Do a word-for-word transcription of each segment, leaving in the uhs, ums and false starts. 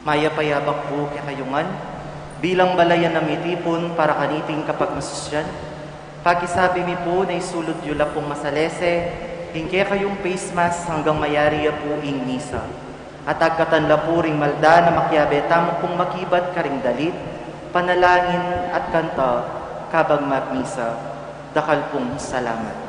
Mayap a yabak pu kekayu ngan, bilang balayan a mitipun para kaniting kapagmasusyan, pakisabi mi pu na isulud yu la pung masalese ing kekayung face mask anggang mayari ya pu ing misa. At agkatan la pu ring malda na makiabe tamu pung makibat karing dalit, panalangin at kanta kabang magmisa. Dakal pung salamat.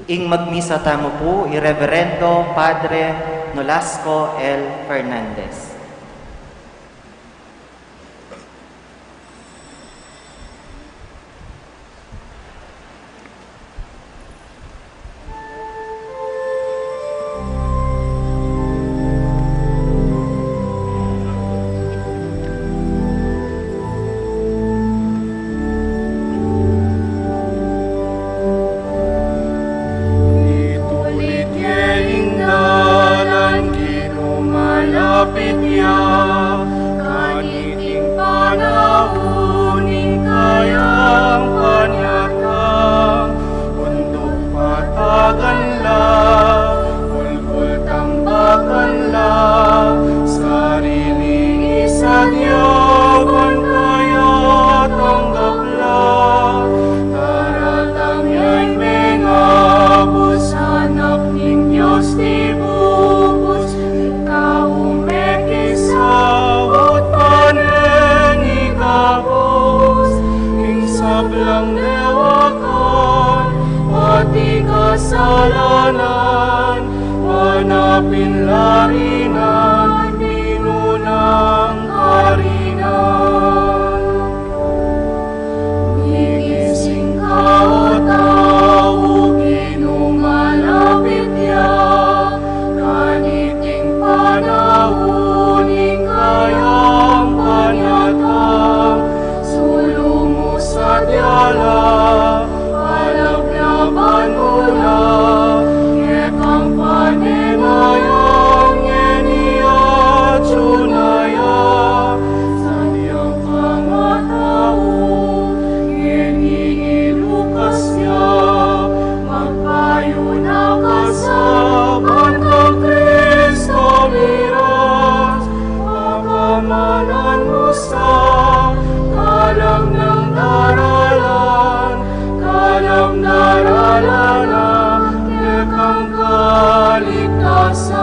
Ing magmisa tamu pu i Reverendo Padre Nolasco L. Fernandez. Itulit ye ing dalan, Ginu malapit ya, kaniting panaun ing kayang panyatang, untuk patagan la, bulbul tambakan la, sarili isadya ban kaya tanggap la, daratang yang mengabus, Anak ning Dios di bubus, tau mekisaut, panen ikabus ing sablang dewakan, pati kasalanan, manapin la rinan, minunang karinan. Migising ka, O tau, Ginu malapit ya, kaniting panaun ing kayang panyatang, sulu mu sadya la, palablaban mu la, kekang panenayan, ngeni atyu na ya, sadyang pangatau, ngeni ilukas ya, magpayun na ka sa ban kang Kristo miras, pakamanan mu sa kalam nang daralan, kalam daralan na kekang kaligtasan.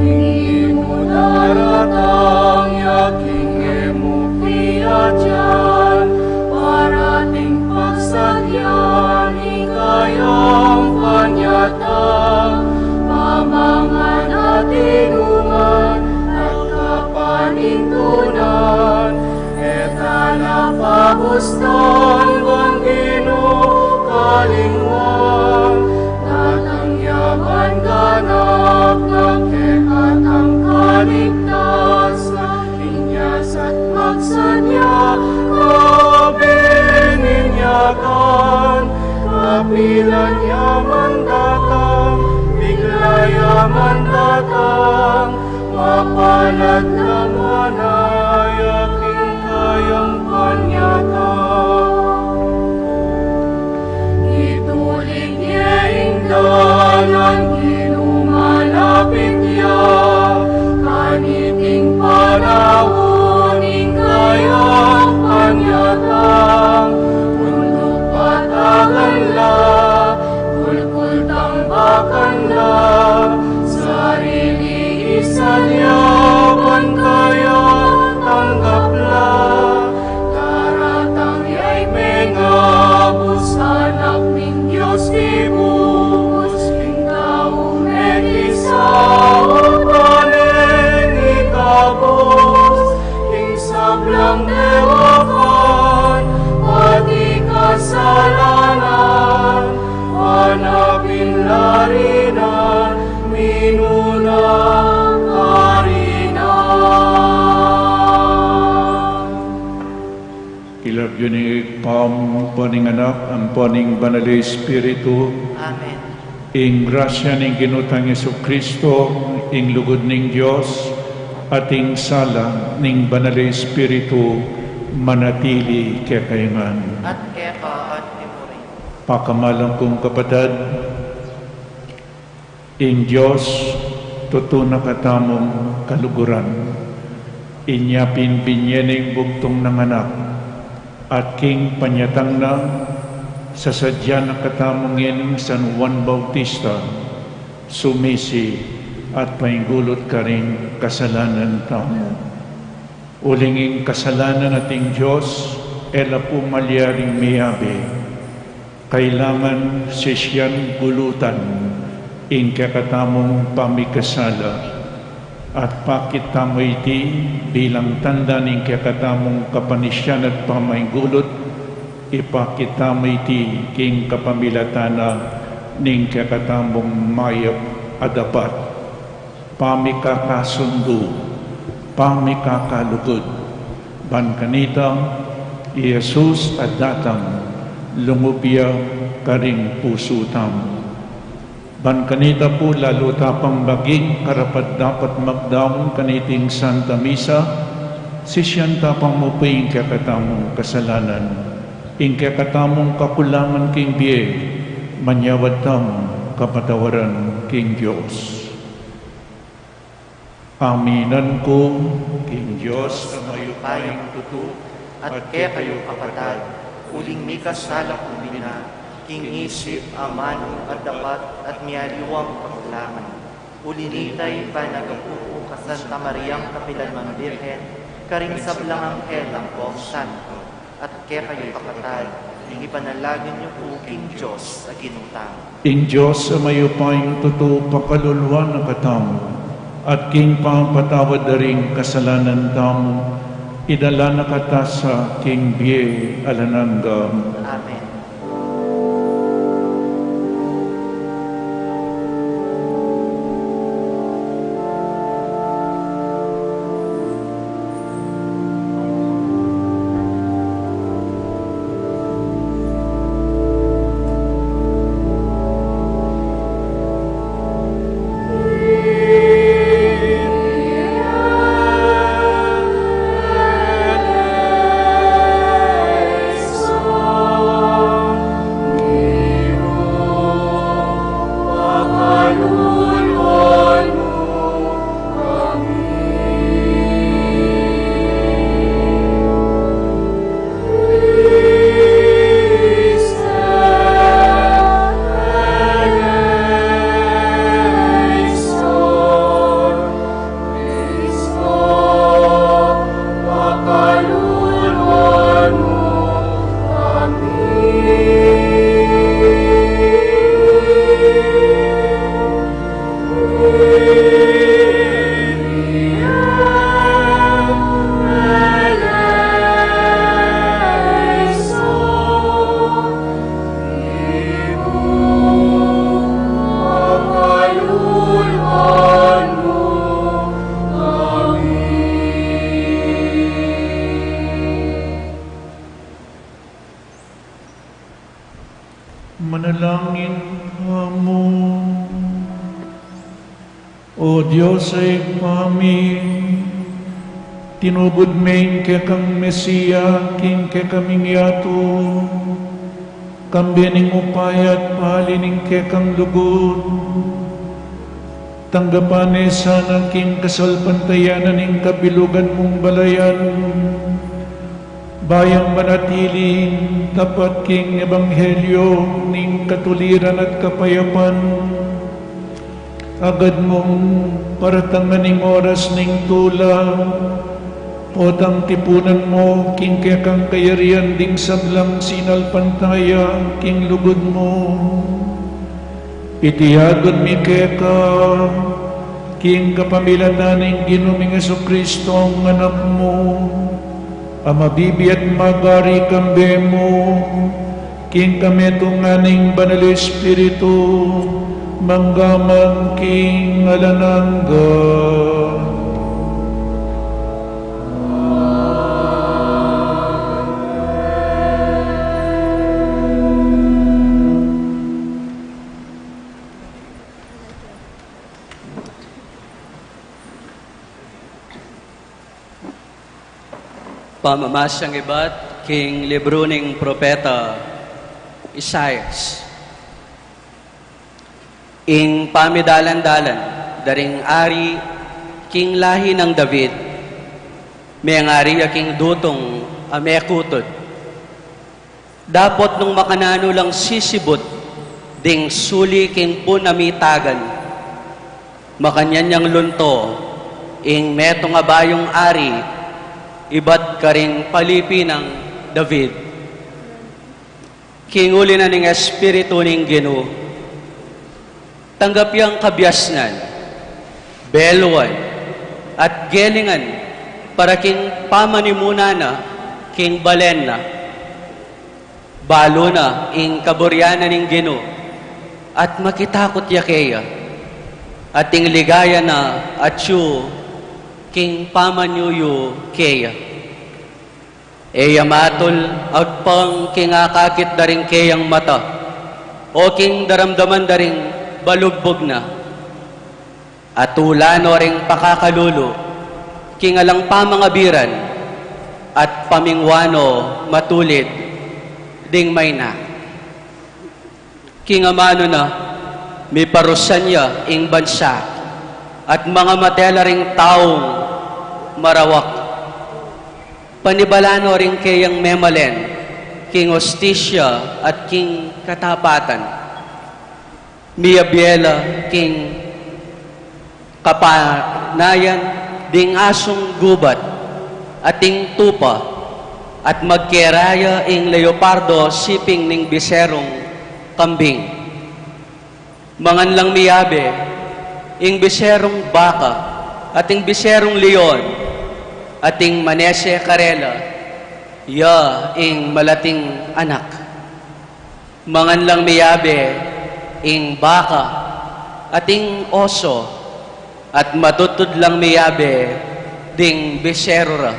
Ing e mu daratang ya king e mu piatyan, parating pagsadyan ing kayang panyatang, pamangan at inuman at kapanindunan, e tana pagustan ban Ginu kalingwan, datang ya At namanaya king kayang panyatang. Ituling ye ing dalan, king lumalapit ya kaniting panaun ing kayang panyatang. Unduk patagan la, kulkul tambakan la, sarili isan ya ban kaya tanggap la. Daratang ya ing mengabus, Anak ning Dios mibus, king tau mekisaup, pane ning ikabus king sablang dewakan, pati kasalanan, panapin la rin at minuna karina. King lagyu ning Ibpa, ampo ning Anak, ampo ning Banal a Espiritu. Amen. Ing grasya ning Ginu tang Jesucristo, ing lugud ning Dios, at ing sala ning Banal a Espiritu, manatili kekayu ngan. At keka at ikarin. Pakamalan kung kapatad, ing Dios tutu na katamung kaluguran. Inya pin binye ne ing bugtung nang Anak, at king panyatang na, sasadyan na katamu ngeni nang San Juan Bautista, sumisi at paingulut karing kasalanan tamu. Uling ing kasalanan ating Dios, e la pu malyaring miyabe. Kailangan sisian gulutan ing kekatamung pamikasala, at pakit tamu iti bilang tanda ning kekatamung kapanisian at pamaingulut, ipakit tamu iti king kapamilatan na ning kekatamung mayap a dapat, pamikakasundu, pamikalugud. Ban kanita, i Jesus a datang, lungub ya karing pusu tamu. Ban kanita pu, lalu ta pang maging karapat-dapat magdaun kaniting Santa Misa, sisian ta pang mupu ing kekatamung kasalanan, ing kekatamung kakulangan king bie, manyawad tang kapatawaran king Dios. Aminan ku king Dios a mayupayang tutu, at kekayu kapatad, uling mikasala ku mina, king isip, amanu, at dapat, at mialiwang kakulangan. Uli nita, panagapu ku kang Santa Mariang kapilan man Birhen, karing sablang anghel ampong santo, at kekayu kapatad, ipanalangin yu ku king Dios a Ginu tamu. Ing Dios a mayupayang tutu pakaluluan na katamu, at king pamapatawad da ring kasalanan tamu, idala na kata sa king bie alang angga. Amen. Manalangin kamu. O Dios a Ibpa mi, Tinubud me ing kekang Mesia king kekaming yatu, kambe ning upaya at pali ning kekang lugud. Tanggapan ne sana king kasalpantayanan ning kabilugan mung balayan, ba yang manatiling tapat king ebanghelyo ning katuliran at kapayapan. Agad mung paratangan ing oras ning tula, potang tipunan mu king kekang kayarian ding sablang sinalpantaya king lugud mu. Iti aduan mi keka king kapamilatan ning Ginu ming Jesucristo, Anak mu, a mabibie at magari kambe mu, king kametungan ning Banal Espiritu, mangga man king alang angga. Pamamasang ibat king libru ning propeta Isaias. Ing pamidalan-dalan da ring ari king lahi nang David, mengari ya king dutung a mekutud. Dapot nung makananu lang sisibut ding suli king pun a mitagan, makanyan yang lunto ing metung a bayung ari ibat karing palipi nang David. King uli na ning Espiritu ning Ginu, tanggap yang kabiasnan, beluan, at gelingan para king pamanimuna na king balen na. Balu na ing kaburian na ning Ginu, at makitakut ya keya, at ing ligaya na atyu king pamanyuyu keya. E ya matul agpang king akakit da ring keyang mata, o king daramdaman da ring balugbug na. Atulan no ring pakakalulu king alang pamangabiran, at pamingwan no matulid ding maina. King amanu na, miparusan ya ing bansa, at mangamate la ring taung marawak. Panibalan no ring keyang memalen king ustisya at king katapatan. Miyabie la king kapanayan ding asung gubat at ing tupa, at magkeraya ing leopardo siping ning biserung kambing. Mangan lang miyabe ing biserung baka at ing biserung leon, at ing manese karela ya ing malating anak. Mangan lang miyabe ing baka at ing oso, at matutud lang miyabe ding biseru ra.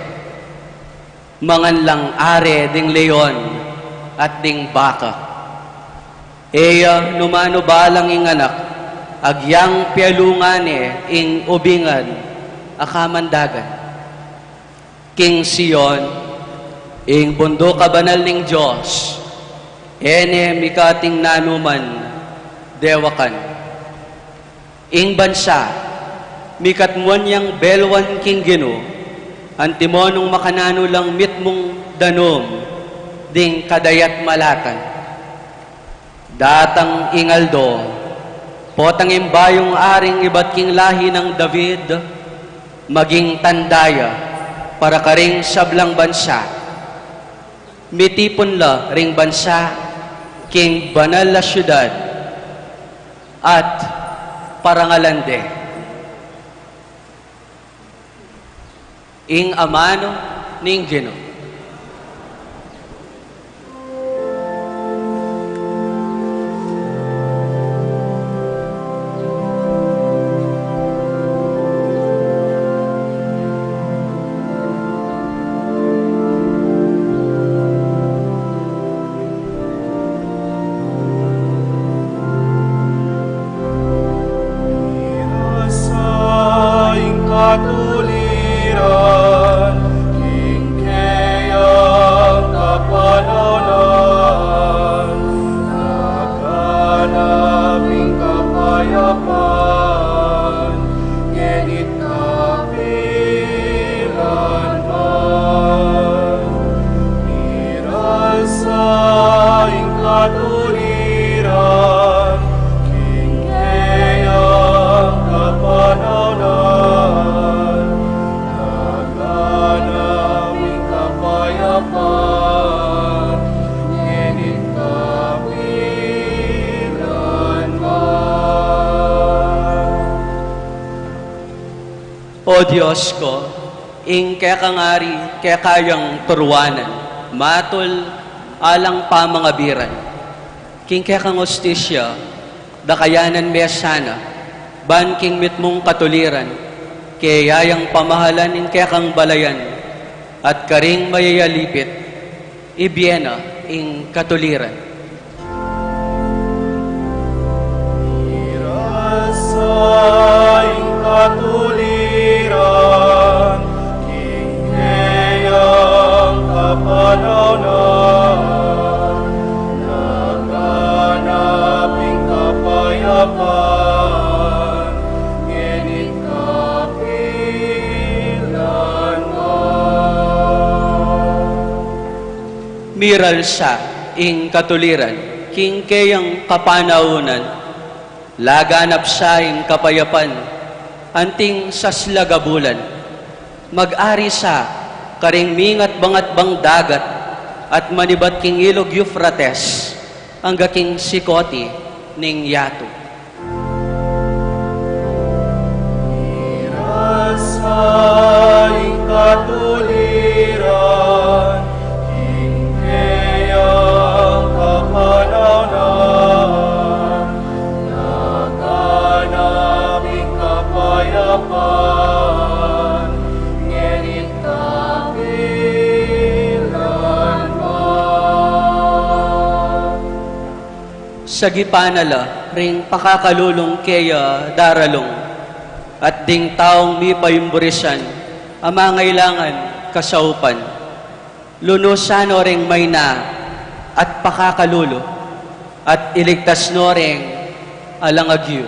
Mangan lang are ding leon at ding baka. E ya numanu balang ing anak, agyang pialungan ne ing ubingan a kamandagan. King Sion, ing bunduk a banal ning Dios, e ne mikating nanuman dewakan. Ing bansa, mikatmuan yang beluan king Ginu, antimo nung makananu lang mitmung danum ding kadayat malatan. Datang ing aldo, potang ing bayung aring ibat king lahi nang David, maging tanda ya para karing sablang bansa. Mitipun la ring bansa king banal a siudad, at parangalan de ing amanu ning Ginu. Ing katuliran O Dios ko, ing kekang ari, keka yang turuanan, matul alang pamangabiran. King kekang hustisya, dakayanan me sana, ban king mitmung katuliran, kaya yang pamahalan ing kekang balayan, at karing mayayalipit, ibie na ing katuliran. Mirasa ing katuliran, king keyang kapanaunan, naganap ing kapayapan, ngenit kapilanman. Miralsa ing katuliran, king keyang kapanaunan, laganap sa ing kapayapan, anting saslag a bulan. Mag-ari sa karing mingat bangat bang dagat, at manibat king ilug Euphrates, angga king sikoti ning yatu. Mirasa ing katuliran, king keyang kapanaunan, naganap ing kapayapan, ngenit kapilanman. Sagipan na la ring pakakalulung keya daralung, at ding taung mipaimburisan a mangailangan kasaupan. Lunusan no ring maina at pakakalulu, at iligtas no ring alang agyu.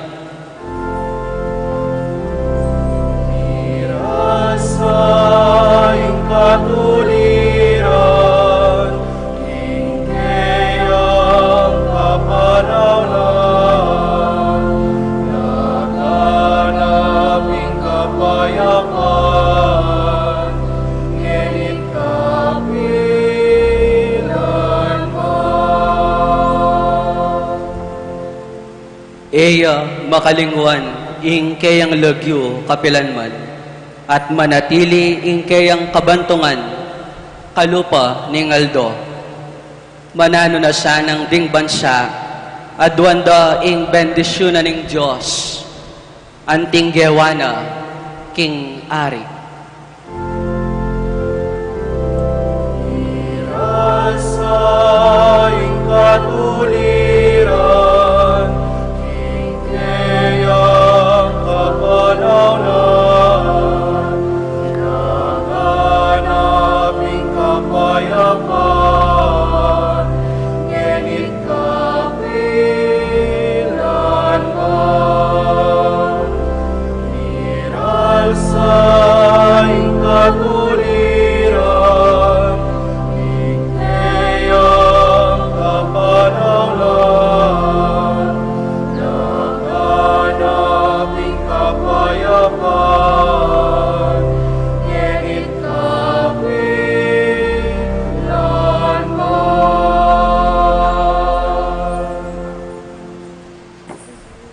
Mirasa ing katuliran, king keyang kapanaunan, naganap ing kapayapan, ngenit kapilanman. E ya makalingwan ing keyang lagyu kapilanman, at manatili ing keyang kabantungan kalupa ning aldo. Mananu na sanang ding bansa, aduan da ing bendisyunan ning Dios, anting gewa na king ari. Mirasa ing katuliran, king keyang kapanaunan, naganap ing kapayapan, ngenit kapilanman. Mirasa ing katuliran, king keyang kapanaunan, naganap ing kapayapan, ngenit kapilanman.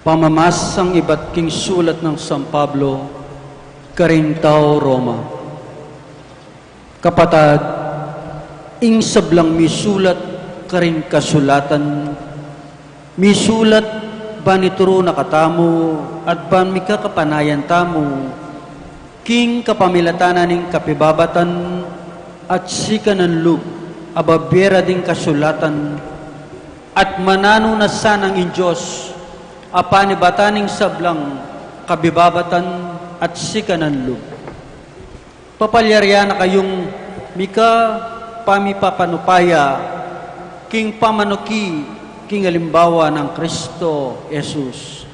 Pamamasang ibat king sulat nang San Pablo karing tau Roma. Kapatad, ing sablang misulat karing kasulatan, misulat ban ituru na katamu at ban mikakapanayan tamu king kapamilatan na ning kapibabatan at sikanan lub a babie ra ding kasulatan, at mananu na sanang ing Dios a panibatan ning sablang kabibabatan at sikanan lub. Papalyarian na kayung mika pamipapanupaya king pamanuki king alimbawa nang Kristo Jesus.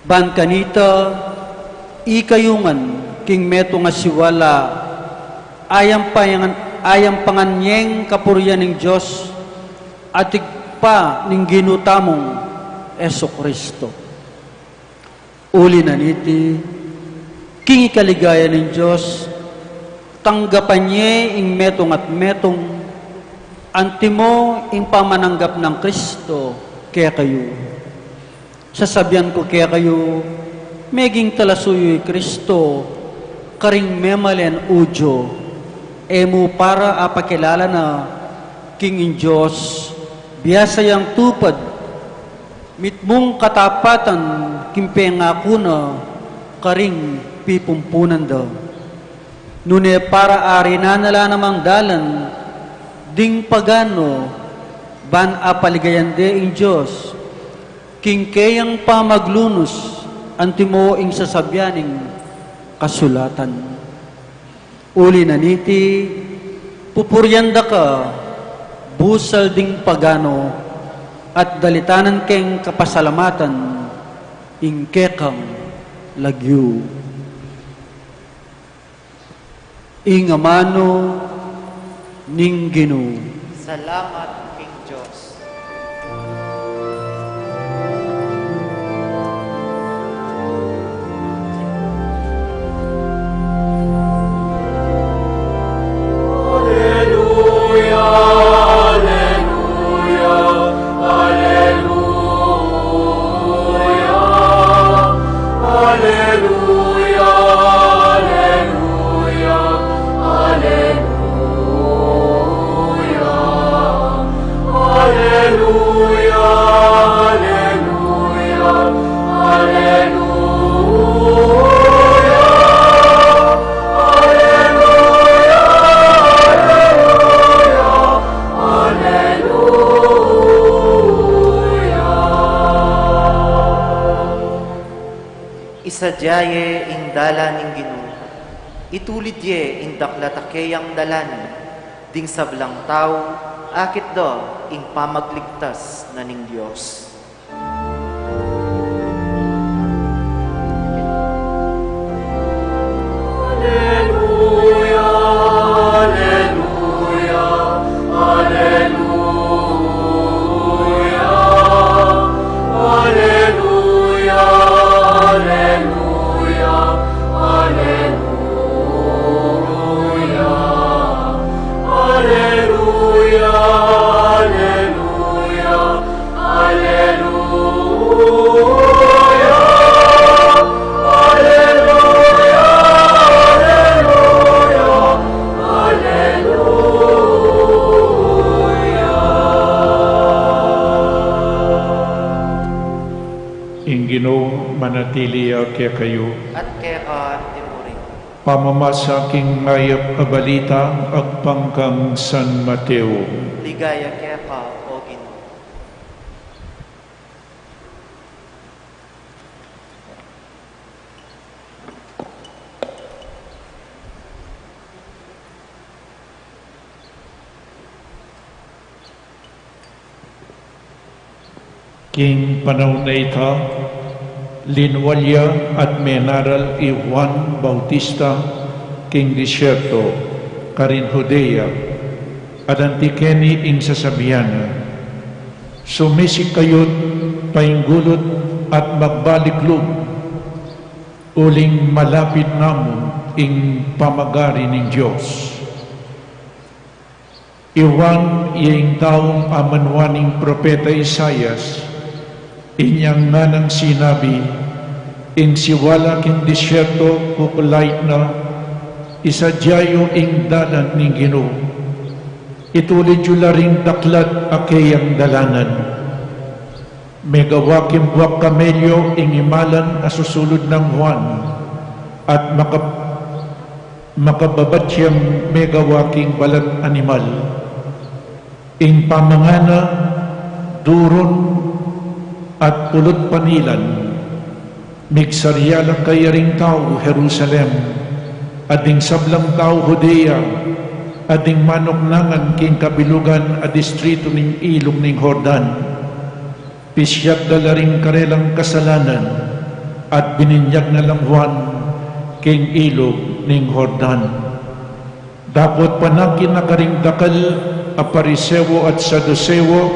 Ban kanita, ikayu ngan king metung a siwala, ayam pa ngan, ayam pa ngan yeng kapurian ning Dios, at Ibpa ning Ginu tamung Jesu Kristo. Uli na niti, king ikaligaya ning Dios, tanggapan ye ing metung at metung, antimo ing pamananggap nang Kristo kekayu. Sasabian ku kekayu, meging talasuyu i Kristo, Karing memalen Judio, e mu para apakilala na king ing Dios, biasa yang tupad mitmung katapatan king pengaku na karing pipumpunan da. Nune para arinan na la namang dalan ding pagano ban apaligayan de ing Dios king keyang pamaglunus antimo ing sasabian ning kasulatan. Uli na niti, pupurian da ka busal ding pagano at dalitanan keng kapasalamatan ing kekang lagyu. Ing amanu ning Ginu. Salamat king Dios. Aleluya, aleluya, aleluya, aleluya, aleluya, aleluya, aleluya, aleluya, aleluya, aleluya, aleluya. Isadya ye ing dalan ning Ginu, itulid ye ing daklat a keyang dalan, ding sablang tau akit da ing pamagligtas na ning Dios. Aleluya, aleluya, aleluya, aleluya, aleluya, aleluya, aleluya, aleluya. Aleluya, aleluya, aleluya, aleluya. Ing Ginu manatili ya kekayu. At keka antimurin. Pamamasa king mayap a balita agpang kang San Mateo. Ligaya keka, O Ginu. King panaun a ita, linual ya at menaral i Juan Bautista king disyerto, karin Judea, at anti keni ing sasabian na, Sumisik kayu't painggulut at magbalik lub, uling malapit namu ing pamagari ning Dios. I Juan ya ing taung amanwa ning propeta Isaias, inyang nganang sinabi, ing siwala king disyerto kukulait na, isadya yu ing dalan ning Ginu. Itulid yu la ring daklat a keyang dalanan. Megawa king buak kamelyo ing imalan a susulud nang Juan, at makab-, makababat yang megawa king balat animal. Ing pamangana, durun, at pulut panilan. Migsarya la kayaring tau Jerusalem, at ding sablang tau Judea, at ding manuknangan king kabilugan a distritu ning ilug ning Jordan. Pisyat da la ring karelang kasalanan, at bininyag na lang Juan king ilug ning Jordan. Dapot panakin na karing dakal a Pariseo at Saduseo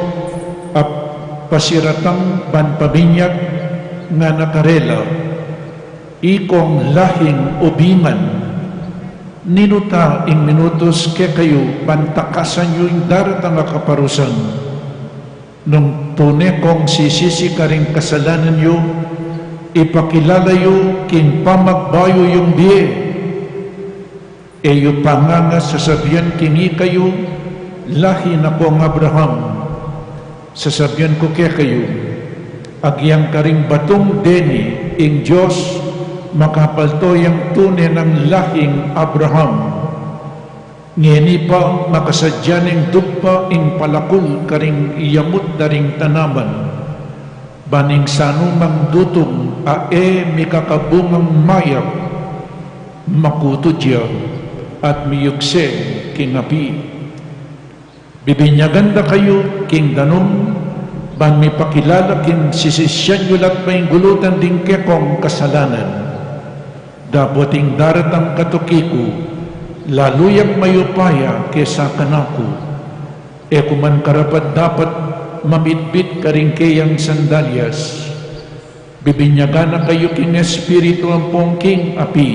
a pasiratang ban pabinyag, ngana karela, Ikong lahing ubingan, ninu ta ing minutus kekayu ban takasan yu ing daratang a kaparusan? Nung tune kong sisisi karing kasalanan yu, ipakilala yu king pamagbayu yung bie. E yu pa ngana sasabian king ikayu, lahi na kong Abraham. Sasabian ku kekayu, agyang karing batung deni ing Dios makapalto yang tune nang lahing Abraham. Ngeni pa, makasadya neng dugpa ing palakul karing yamut da ring tanaman, ban ing sanumang dutung a e mikakabungang mayap, makutud ya at miyugse king api. Bibinyagan da kayu king danum, ban mipakilala king sisisyan yu latpa ing gulutan ding kekong kasalanan. Dapot ing daratang katuki ku, lalu yang mayupaya kesa kanaku. E ku man karapat-dapat mamitbit karing keyang sandalyas. Bibinyagan na kayu king Espiritu ampong king api,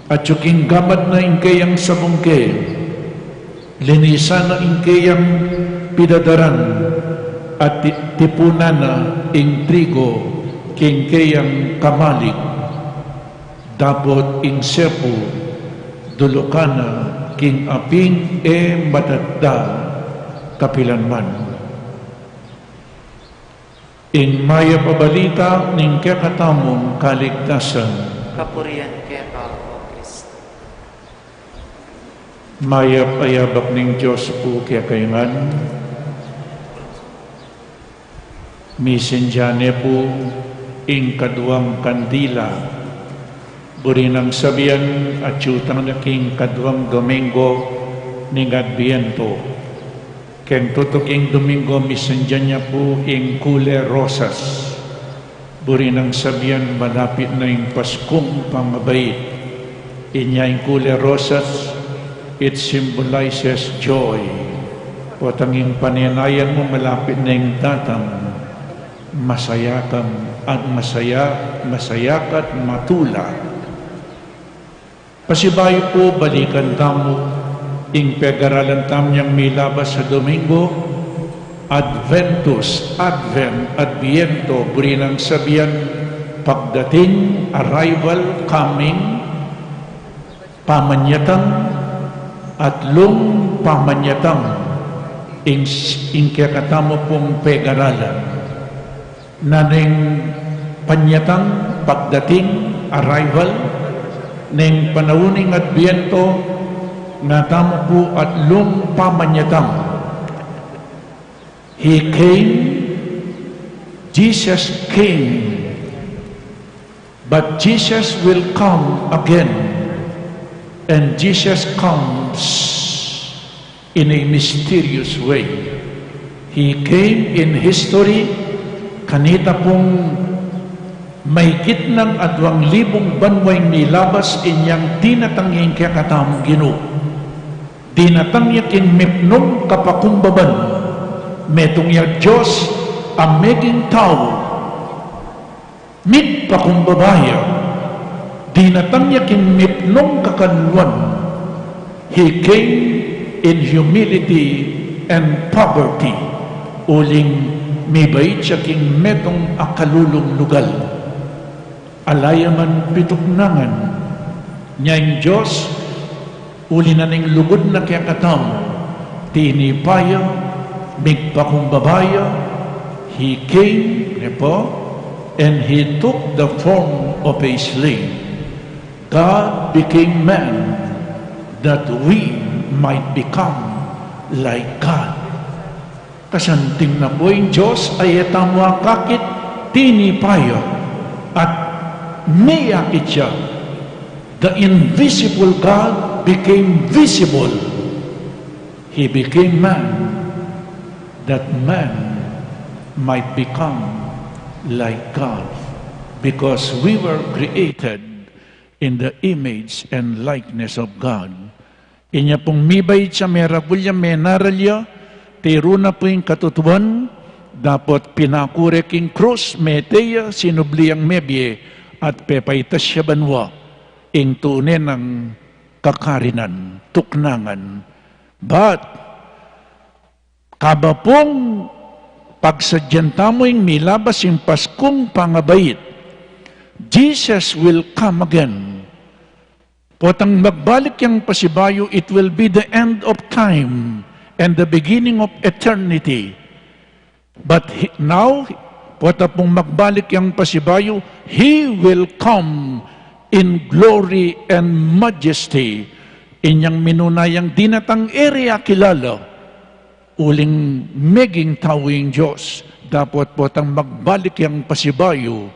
at yu king gamat na ing keyang sabungke. Linisan na ing keyang pidadaran, at ti-, tipunan na ing trigo king keyang kamalig. Dapot ing sepu, dulukan na king aping e madatda kapilanman. Ing mayap a balita ning kekatamung kaligtasan. Kapurian keka, O Kristo. Mayap a yabak ning Dios pu kekayu ngan. Misindian ne pu ing kaduang kandila. Buri nang sabian, atyu tang na king kaduang Domingo ning Adbiento. Keng tutuking Domingo, misindian ya pu ing kule rosas. Buri nang sabian, malapit na ing Paskung pamabait. Inya ing kule rosas, it symbolizes joy. Potang ing panenayan mu malapit na ing datang, masaya ka at masaya, masaya ka't matula. Pasibayu pu, balikan tamu ing pegaralan tamu yang milabas a Domingo, Adventus, Advent, Adbiento, buri nang sabian, pagdating, arrival, coming, pamanyatang, at lung pamanyatang, ing, ing kekatamu pung pegaralan. Na ning panyatang, pagdating, arrival, ning panaun ning Adbiento, ngatamu pu at lung pamanyatang. He came, Jesus came, but Jesus will come again, and Jesus comes in a mysterious way. He came in history, kanita pung maigit nang aduang libung banua ing milabas, inyang dinatang ya ing kekatamung Ginu. Dinatang ya king mipnung kapakumbaban, metung ya Dios a meging tau. Migpakumbaba ya, dinatang ya king mipnung kakaluluan. He came in humility and poverty. Uling mibait ya king metung a kalulung lugal. Ala ya man pituknangan nya ing Dios, uli na ning lugud na kekatamu, tinipa ya, migpakumbaba ya, he came, ne pu, and he took the form of a slave. God became man that we might become like God. Kasanting na pu ing Dios a e tamu akakit, tinipa ya, at miyakit ya. The invisible God became visible. He became man, that man might become like God, because we were created in the image and likeness of God. Inya pung mibait ya, meragul ya, menaral ya, tiru na pu ing katutuan, dapot pinakure king krus, mete ya, sinubli yang mebie, at pepaitas ya banua, ing tune nang kakarinan, tuknangan. But, kaba pung pagsadyan tamu ing milabas ing Paskung pangabait, Jesus will come again. Potang magbalik yang pasibayu, it will be the end of time and the beginning of eternity. But he, now, pota pung magbalik yang pasibayu, he will come in glory and majesty. Inyang minuna yang dinatang e re akilala. Uling meging tau ing Dios, dapot potang magbalik yang pasibayu,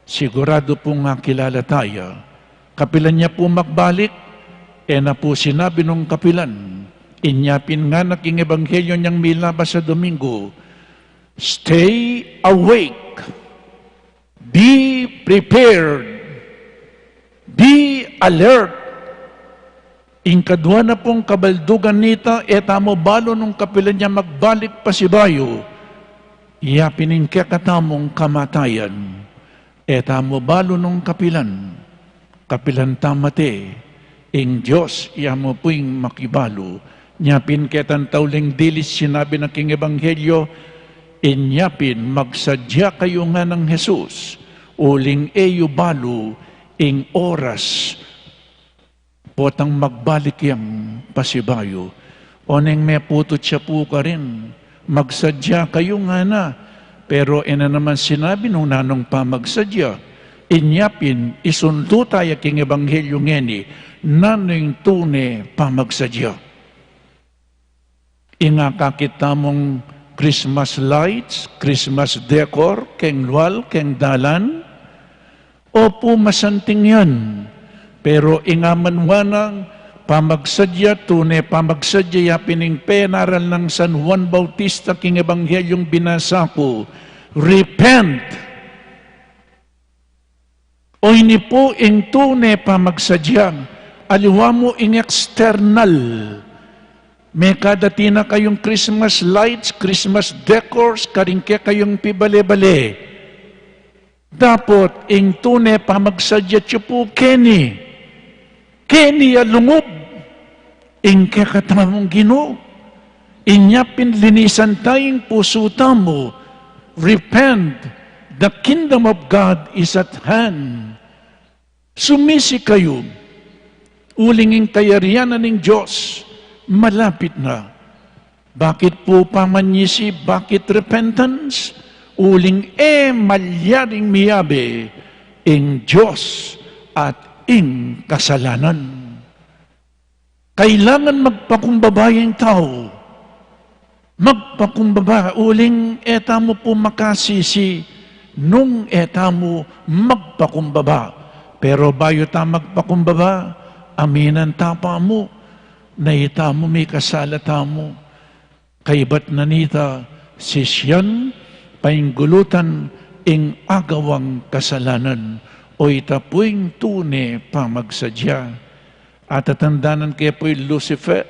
siguradu pung akilala taya. Kapilan ya pu magbalik? E na pu sinabi nung kapilan. Inya pin ngana king ebanghelyo nang milabas a Domingo, "Stay awake, be prepared, be alert." Ing kadua na pung kabaldugan nita, e tamu balu nung kapilan ya magbalik pasibayu. Ya pin ing kekatamung kamatayan, e tamu balu nung kapilan. Kapilan ta mate, ing Dios ya mu pu ing makibalu. Nya pin ketang tauling dilis sinabi na king ebanghelyo, inya pin, "Magsadya kayu," nganang Jesus, "uling e yu balu ing oras potang magbalik yang pasibayu." Oneng meputut ya pu karin, "Magsadya kayu," ngana. Pero e na naman sinabi nung nanung pamagsadya. Inya pin, isuntu taya king ebanghelyo ngeni, nanu ing tune pamagsadya? Ing akakit tamung Christmas lights, Christmas decor, keng lual, keng dalan, opu, masanting yan. Pero ing amanwanang pamagsadya, tune pamagsadya, ya pin ing penaral nang San Juan Bautista king ebanghelyung binasa ku, "Repent." O ini pu ing tune pamagsadya, aliwa mu ing external. Mekadati na kayung Christmas lights, Christmas decors, karing kekayung pibale-bale. Dapot ing tune pamagsadya, atyu pu keni. Keni a lungub ing kekatamung Ginu. Inya pin linisan taya ing pusu tamu. "Repent, the kingdom of God is at hand." Sumisi kayu, uling ing kayarian na ning Dios malapit na. Bakit pu pamanyisi? Bakit repentance? Uling e malyaring miyabe ing Dios at ing kasalanan. Kailangan magpakumbaba ing tau. Magpakumbaba, uling e tamu pu makasisi nung e tamu magpakumbaba. Pero bayu ta magpakumbaba, aminan ta pa mu na itamu, mikasala tamu. Kaybat na nita, sisian, painggulutan ing agawang kasalanan, o ita pu ing tune pamagsadya. Atatandanan ke pu i Lucifer.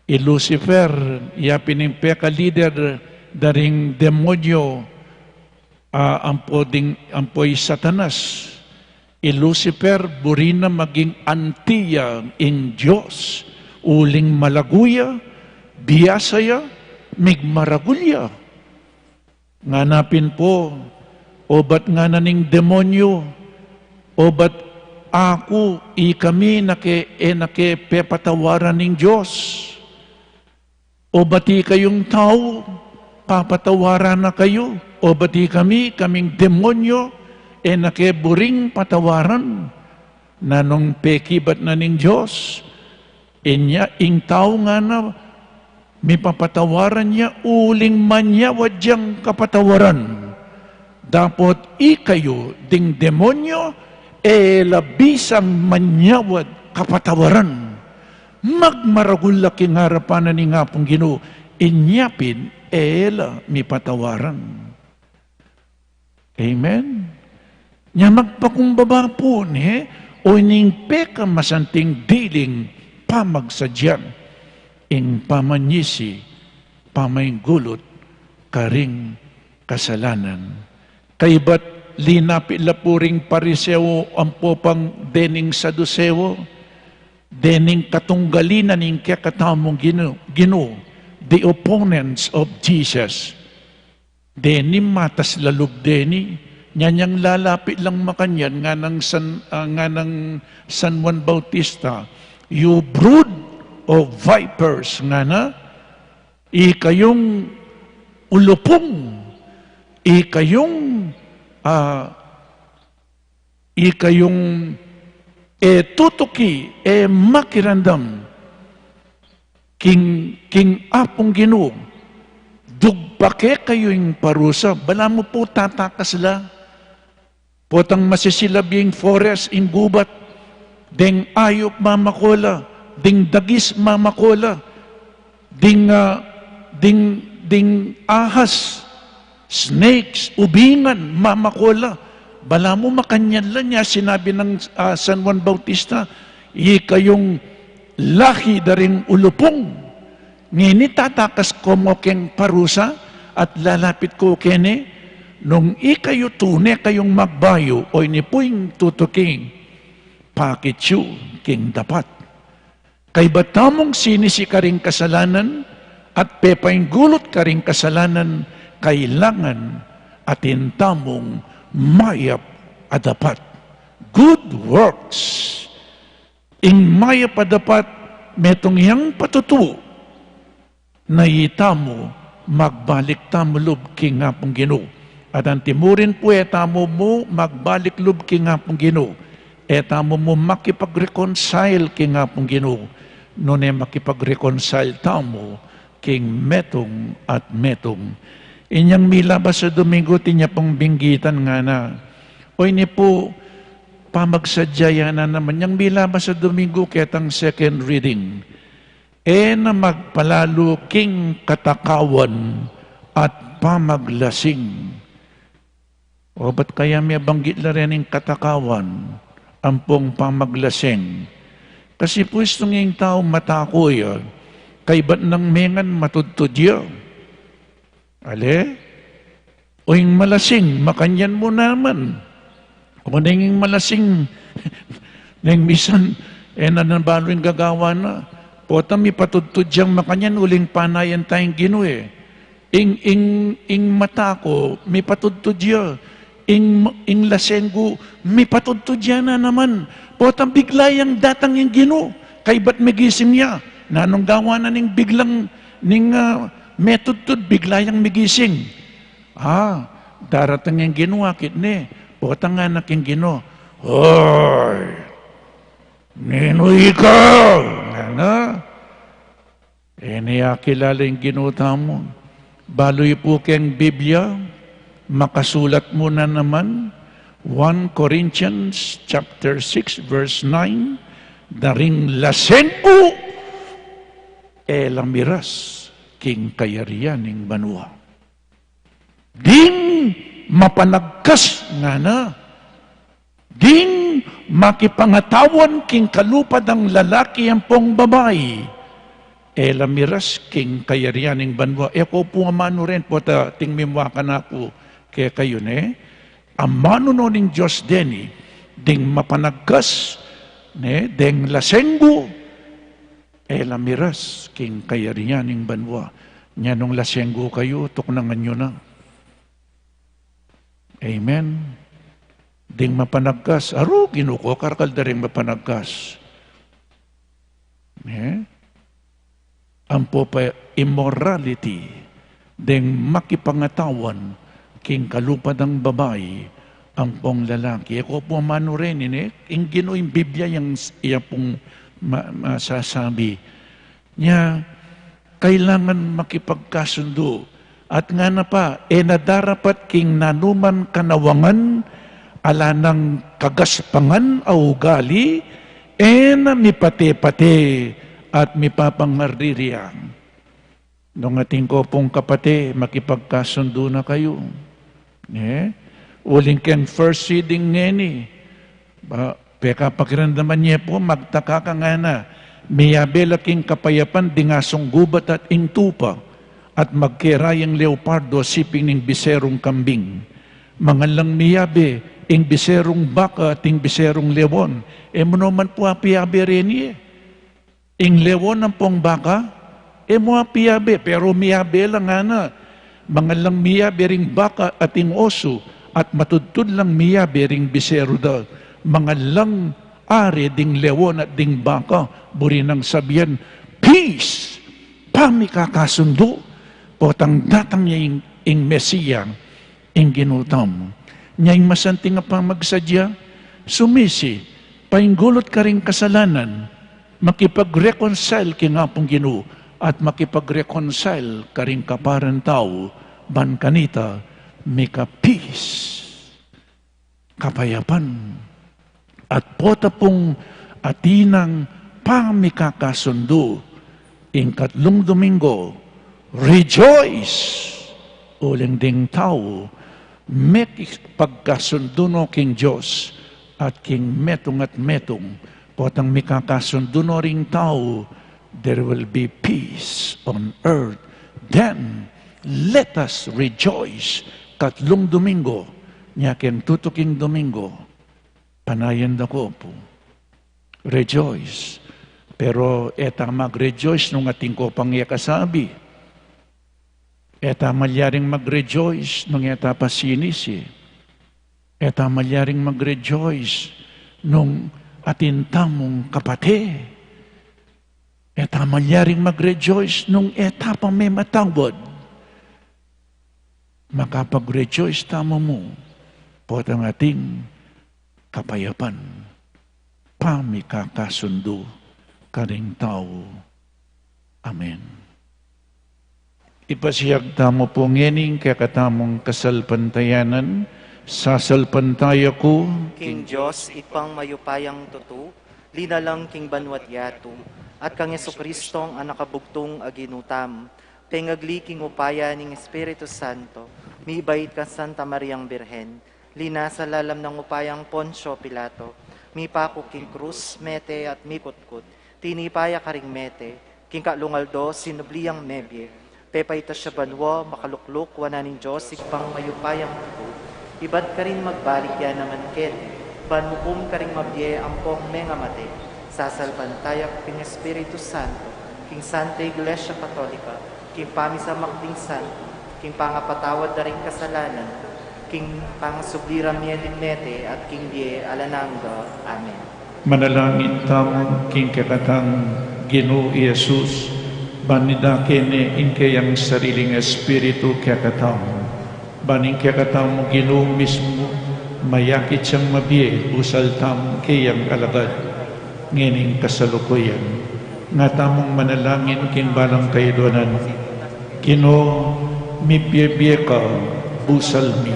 I Lucifer, ya pin ing pekalider da ring demonyo, a, ampo ding, ampo i Satanas. I Lucifer, buri na maging anti ya ing Dios, uling malagu ya, biasa ya, migmaragul ya. Ngana pin pu, obat ngana ning demonyo, obat aku, ikami na ke, e na ke pepatawaran ning Dios? Obat ikayung tau, papatawaran na kayu? Obat ikami, kaming demonyo, e na ke buring patawaran? Nanung pekibat na ning Dios? Inya, ing tau ngana, mipapatawaran ya uling manyawad yang kapatawaran. Dapot ikayu ding demonyo, e la bisang manyawad kapatawaran. Magmaragul la king arapan na ning Apung Ginu, inya pin e la mipatawaran. Amen. Nya magpakumbaba pu ne, o ining pekamasanting diling pamagsadya, ing pamanyisi, pamainggulut karing kasalanan. Kaybat linapit la pu ring Pariseo ampo pang dening Saduseo, dening katunggali na ning kekatamung Ginu, Ginu, the opponents of Jesus. Deni matas la lub deni, Nyanyang lalapit lang makanyan, nganang San, ah, nganang San Juan Bautista, "You brood of vipers," ngana, ikayung ulupung, ikayung, ah, ikayung e tutuki, e makiramdam king, king Apung Ginu, dugpa ke kayu ing parusa, balamu pu tatakas la. Potang masisilab ya ing forest, ing gubat, deng ayup mamakula, deng dagis mamakula, ding, ah, ding, ding ahas, snakes, ubingan, mamakula. Balamu makanyan la, nya sinabi nang, ah, San Juan Bautista, "Ikayung lahi da ring ulupung, ngeni tatakas ko mu keng parusa at lalapit ko keni, nung ikayu tune kayung magbayu, o ini pu ing tutuking pakit yu king dapat." Kaybat tamung sinisi karing kasalanan at pepainggulut karing kasalanan, kailangan atin tamung mayap a dapat. Good works. Ing mayap a dapat, metung yang patutu na itamu, magbalik tamu lub king Apung Ginu. At antimurin pu e tamu mu magbalik lub king Apung Ginu, e tamu mu makipag-reconcile king Apung Ginu, nune makipag-reconcile tamu king metung at metung. Inyang milabas a Domingo, atin ya pung binggitan ngana. O ini pu, pamagsadya ya na naman. Inyang milabas a Domingo, ketang second reading. E na magpalalu king katakawan at pamaglasing. O, ba't kaya mebanggit la reni ing katakawan ampong pamaglasing? Kasi pu istung ing tau matako ya, kaybat nang mengan matudtud ya. Ale? O ing malasing, makanyan mu naman. O neng ing malasing, neng misan, e na nabalu ing gagawan na. Pota mipatudtud yang makanyan, uling panayan tayang Ginu e. Ing, ing, ing matako, mipatudtud ya. Ing, ing lasenggu, mipatudtud ya na naman. Pota bigla yang datang ing Ginu, kaybat migising ya. Nanung gawan na ning biglang, ning, ah, metudtud, bigla yang migising? Ah, daratang ing Ginu, akit ne. Pota ngana king Ginu, "Hoy, ninu ika?" Ngana. E ne akilala ing Ginu tamu. Balu yu pu keng Biblia, makasulat mu na naman, one Corinthians chapter six verse nine, "Daring lasenggu, e la miras king kayarian ning banua." Ding mapanagkas ngana, ding makipangatawan king kalupa dang lalaki ampong babai, e la miras king kayarian ning banua. E ko pu amanu ren, pota ating mimua kanaku kekayu ne, amanu no ning Dios deni, ding mapanagkas, ne, deng lasenggu, e la miras king kayarian ning banua. Nya nung lasenggu kayu, tuknangan yu na. Amen. Ding mapanagkas, aru, Ginu ko, karakal da ring mapanagkas. E? Ampo pa immorality, deng makipangatawan king kalupa dang babai ampong lalaki. E ko pu amanu ren, ine, ing Ginu, ing Biblia yang s-, iya pung ma-, masasabi. Nya, kailangan makipagkasundu. At ngana pa, e na darapat king nanuman kanawangan, ala nang kagaspangan a ugali, e na mipate-pate at mipapangaririang. Nung atin ko pung kapate, makipagkasundu na kayu. Ne? Uling keng first reading ngeni, ba, pekapakiramdaman ye pu, magtaka ka ngana, miyabe la king kapayapan ding asung gubat at ing tupa, at magkera yang leopardo a siping ning biserung kambing. Mangan lang miyabe ing biserung baka at ing biserung lewon. E mu no man pu apiyabe reni e. Ing lewon ampong baka, e mu apiyabe, pero miyabe la ngana. Mangan lang miyabe ring baka at ing osu, At matudtud lang miyabe ring biseru da, mangan lang are ding leon at ding baka, buri nang sabian, "Peace! Pamikakasundu!" Potang datang ya ing, ing Mesia, ing Ginu tamu. Nya ing masanting a pamagsadya, sumisi, painggulut karing kasalanan, makipag-reconcile king Apung Ginu, at makipag-reconcile karing kaparan tau, ban kanita mika-peace, kapayapan. At pota pung atinang pamikakasundu, ing katlung Domingo, rejoice! Uling ding tau, mekipagkasundu no king Dios, at king metung at metung, potang mikakasundu no ring tau, there will be peace on earth. Then, let us rejoice. Katlung Domingo, nya king tutuking Domingo, panayan da ko pu, rejoice. Pero e ta mag-rejoice nung atin ko pang e kasabi. E ta malyaring mag-rejoice nung e ta pa sinisi. E ta malyaring mag-rejoice nung atin tamung kapate. E ta malyaring mag-rejoice nung e ta pa mematawad. Makapag-rejoice tamu mu, potang atin kapayapan, pamikakasundu karing tau. Amen. Ipasiag tamu pu ngeni ing kekatamung kasalpantayanan. Sasalpantaya ku king Dios, Ibpang mayupayang tutu, linalang king banua't yatu, at kang Jesucristong Anak a bugtung a Ginu tamu, pengagli king upaya ning Espiritu Santo, mibait kang Santa Mariang Birhen, linasa lalam nang upayang Poncio Pilato, mipaku king krus, mete at mikutkut, tinipa ya karing mete, king katlung aldo sinubli yang mebie, pepaitas ya banua, makalukluk wanan ning Dios Ibpang mayupayang tutu, ibat karin magbalik ya naman keti, ban mukum karing mabie ampong mengamate. Sasalpantaya ku king Espiritu Santo, king Santa Iglesia Katolika, king pamisamak ding santo, king pangapatawad da ring kasalanan, king pangasubli rang mie ding mete, at king bie alang angga. Amen. Manalangin tamu king kekatang Ginu i Jesus, ban idake ne ing keyang sariling Espiritu kekatamu. Ban ing kekatamung Ginu mismu, mayakit yang mabie, busal tamung keyang alagad, ngening kasalukuyan. Nga tamung manalangin king balang kayadwanan. Ginu, mibie-bie ka, busal mi.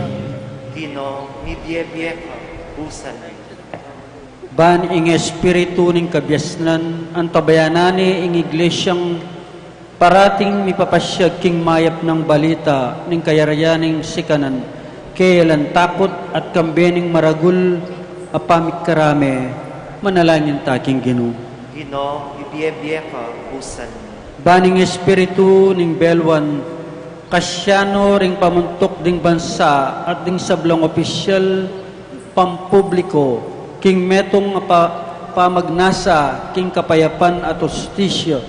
Ginu, mibie-bie ka, busal mi. Ban ing Espiritu ning kabiasnan, antabayanan ne ing Iglesyang parating mipapasiag king mayap nang balita ning kayarian ning sikanan, keng alang takut at kambe ning maragul a pamikarame. Manalangin ta king Ginu. Ginu, mibie-bie ka, busal mi. Ban ing Espiritu ning belwan, kasya no ring pamuntuk ding bansa at ding sablang opisyal pampubliko, king metung a pa-, pamagnasa king kapayapan at hustisya,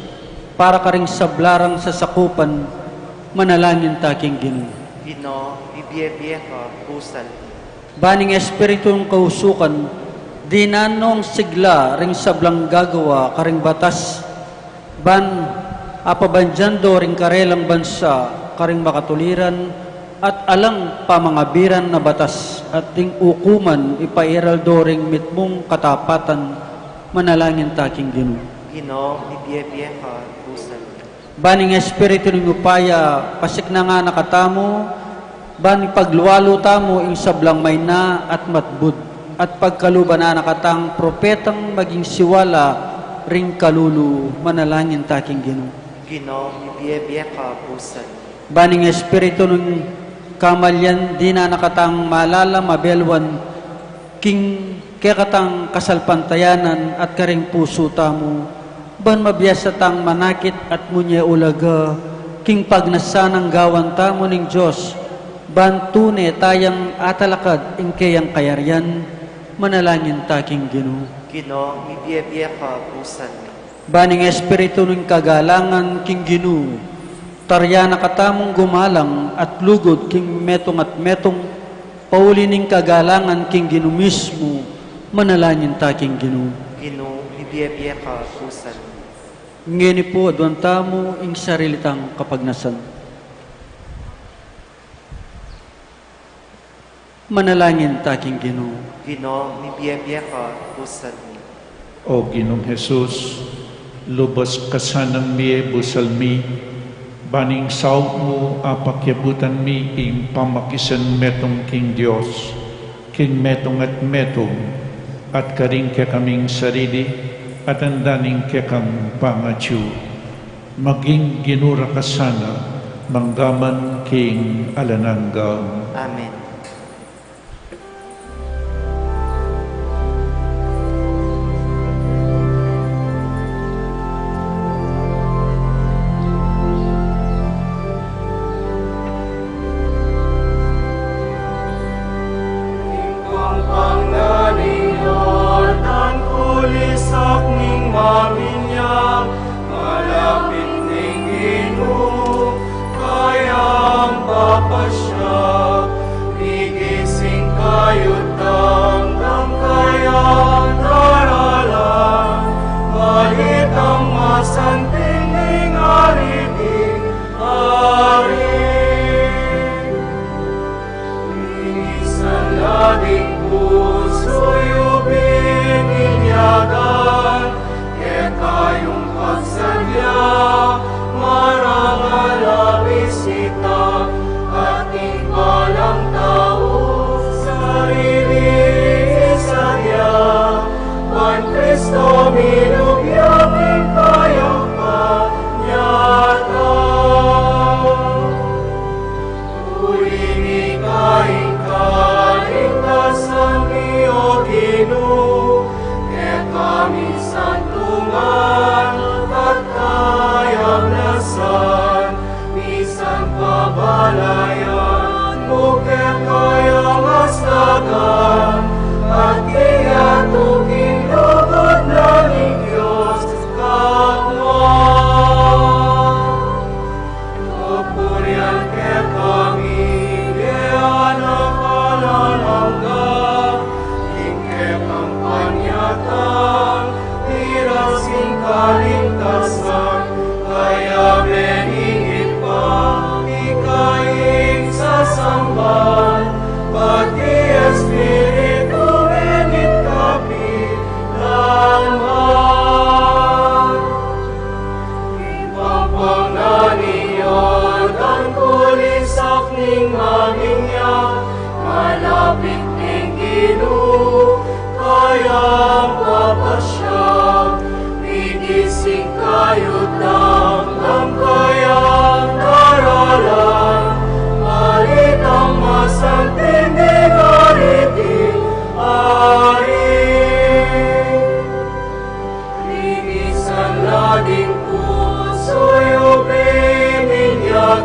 para karing sabla rang sasakupan. Manalangin ta king Ginu. Ginu, mibie-bie ka, busal mi. Ban ing Espiritu ning kausukan, dinan no ing sigla ring sablang gagawa karing batas, ban apabandian do ring karelang bansa karing makatuliran at alang pamangabiran na batas, at ding ukuman ipairal do ring mitmung katapatan. Manalangin ta king Ginu. Ginu, mibie-bie ka, busal mi. Ban ing Espiritu ning upaya, pasiknangan na katamu, ban ipaglualu tamu ing sablang maina at matbud, at pagkaluban na katang propetang maging siwala ring kalulu. Manalangin ta king Ginu. Ginu, mibie-bie ka, busal mi. Ban ing Espiritu ning kamalian, dinan na katang malalam a belwan king kekatang kasalpantayanan at karing pusu tamu, ban mabiasa tang manakit at munye ulaga king pagnasan nang gawan tamu ning Dios, ban tune tayang atalakad ing keyang kayarian. Manalangin ta king Ginu. Ginu, mibie-bie ka, busal mi. Ban ing Espiritu ning kagalangan king Ginu, taryan na katamung gumalang at lugud king metung at metung, Pauli ning kagalangan king Ginu mismu, manalangin ta king Ginu. Ginu, mibie-bie ka, busal mi. Ngeni pu, aduan tamu ing sarili tang kapagnasan. Manalangin ta king Ginu. Ginu, mibie-bie ka, busal mi. O Ginung Jesus, lubus ka sanang mie, busal mi, ban ing saup mu apakiabutan mi ing pamakisan metung king Dios, king metung at metung, at karing kekaming sarili, at anda ning kekang pangatyu. Maging Ginu ra ka sana, manggaman king alang angga. Amen. Ing pampang na ning Jordan, kulisak ning maminyak, malapit ning Ginu, kayang papasya. Migising kayu't damdam kayang daralan, balitang masanting ning ariting ari. Minsan la ding pusu yu bininyagan, keka yung pagsadya, marangal a bisita, ating balang tau, sarili isadya, ban Kristo milubya king kayang panyatang. Uling ika ing kaligtasan mi, O Ginu, kekami santungan at kayablasan, misan pabalayan mu kekayang astagan, at kiyatu king lugud na ning Dios Kabang. Kapurian kekami, ing anak alang angga, ing kekang panyatang, piras ing kaligtasan, kaya meningit pa, ika ing sasamban, pati Espiritu menit kapilan man. Ing pampang na ning Jordan, kulisak ning maminyak, malapit ning Ginu, kayang papasya. Migising kayu't damdam kayang daralan, balitang masanting ning ariting ari. Linisan la ding pusu yu bininyagan,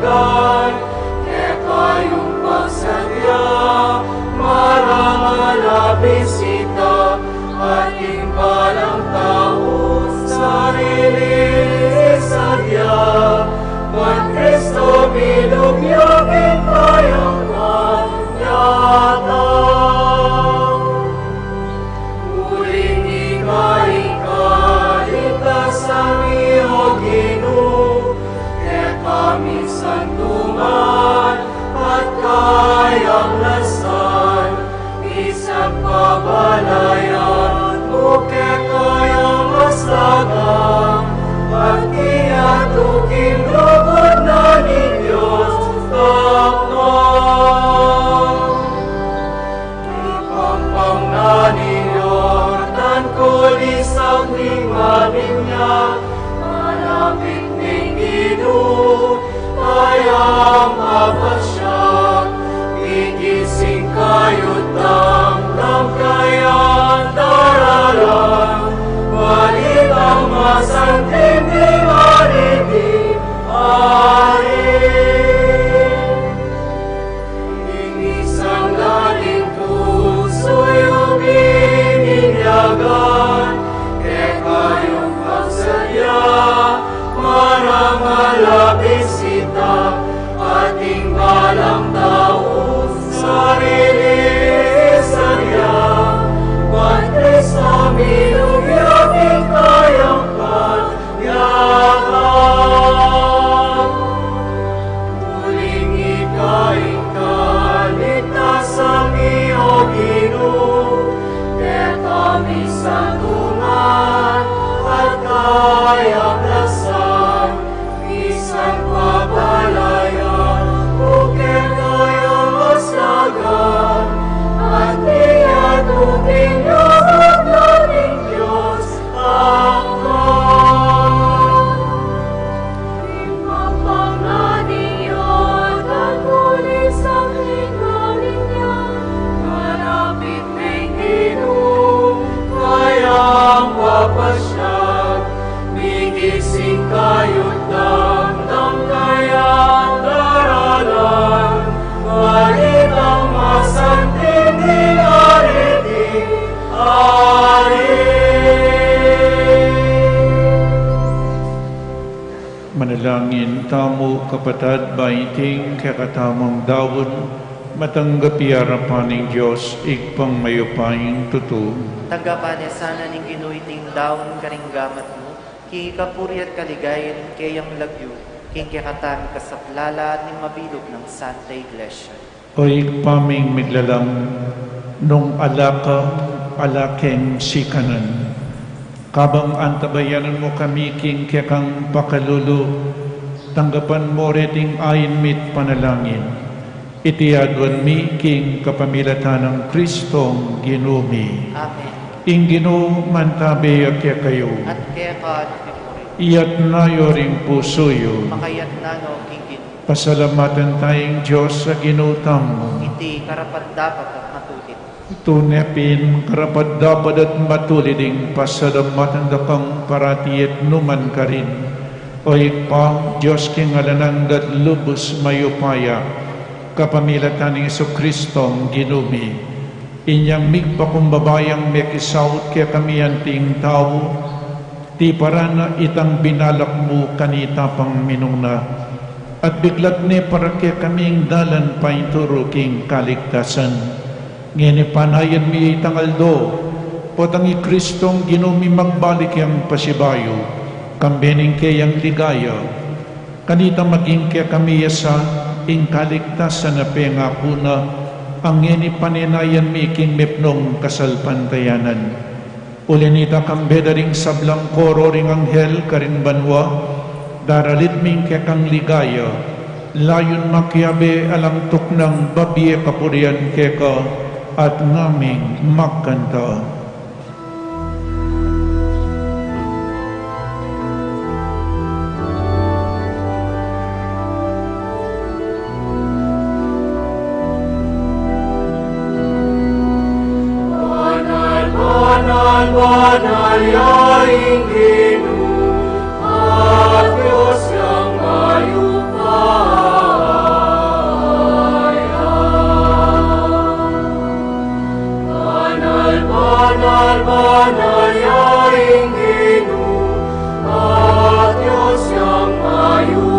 keka yung pagsadya, marangal a bisita, ating balang tau, sarili isadya, ban Kristo milubya king kayang panyatang. Uling ika ing kaligtasan mi, O Ginu, kekami santu Sing kayu't damdam kayang daralan, balitang masanting ning ariting Ari. Manalangin tamu, kapatad, ba iting kekatamung daun matanggap ya arapan ning Dios, Ibpang mayupayang tutu. Tanggapan na sana ning Ginu iting daun karing gamat mu, king kapurian at kaligayan ning keyang lagyu, king kekatamung kasaplalan at ning mabilug nang Santa Iglesia. O Ibpa ming miglalang, nung ala ka, ala keng sikanan. Kabang antabayanan mu kami king kekang pakalulu, tanggapan mu reting ain mi't panalangin. Iti aduan mi king kapamilatan nang Kristong Ginu mi. Amen. Ing Ginu mantabe ya kekayu. At keka naman. Iyatas yu ring pusu yu. Makayatas no king Ginu. Pasalamatan taya ing Dios a Ginu tamu. Iti karapat-dapat at matulid. Tune pin karapat-dapat at matulid ing pasalamatan da kang parati at nukarin man, O Ibpa, Dios king alang angga at lubus mayupaya, kapamilatan nang Jesucristong Ginu mi. Inyang migpakumbaba yang mekisaut kekami anting tau, tiparan na itang binalak mu kanita pang minuna, at biglat ne para kekami ing dalan painturu king kaligtasan. Ngeni panayan mi itang aldo, potang i Kristong Ginu mi magbalik yang pasibayu, kambe ning keyang ligaya. Kanita maging kekami ya sa ing kaligtasan a pengaku na, a ngeni panenayan mi king mepnung kasalpantayanan. Uli nita kambe da ring sablang koro ring anghel karin banua, daralit mi ing kekang ligaya, layun makiabe alang tuknang babie kapurian keka, at ngaming magkanta. Banal, banal, banal ya ing Ginu, a Dios yang mayupaya. Banal, banal, banal ya ing Ginu, a Dios yang mayupaya.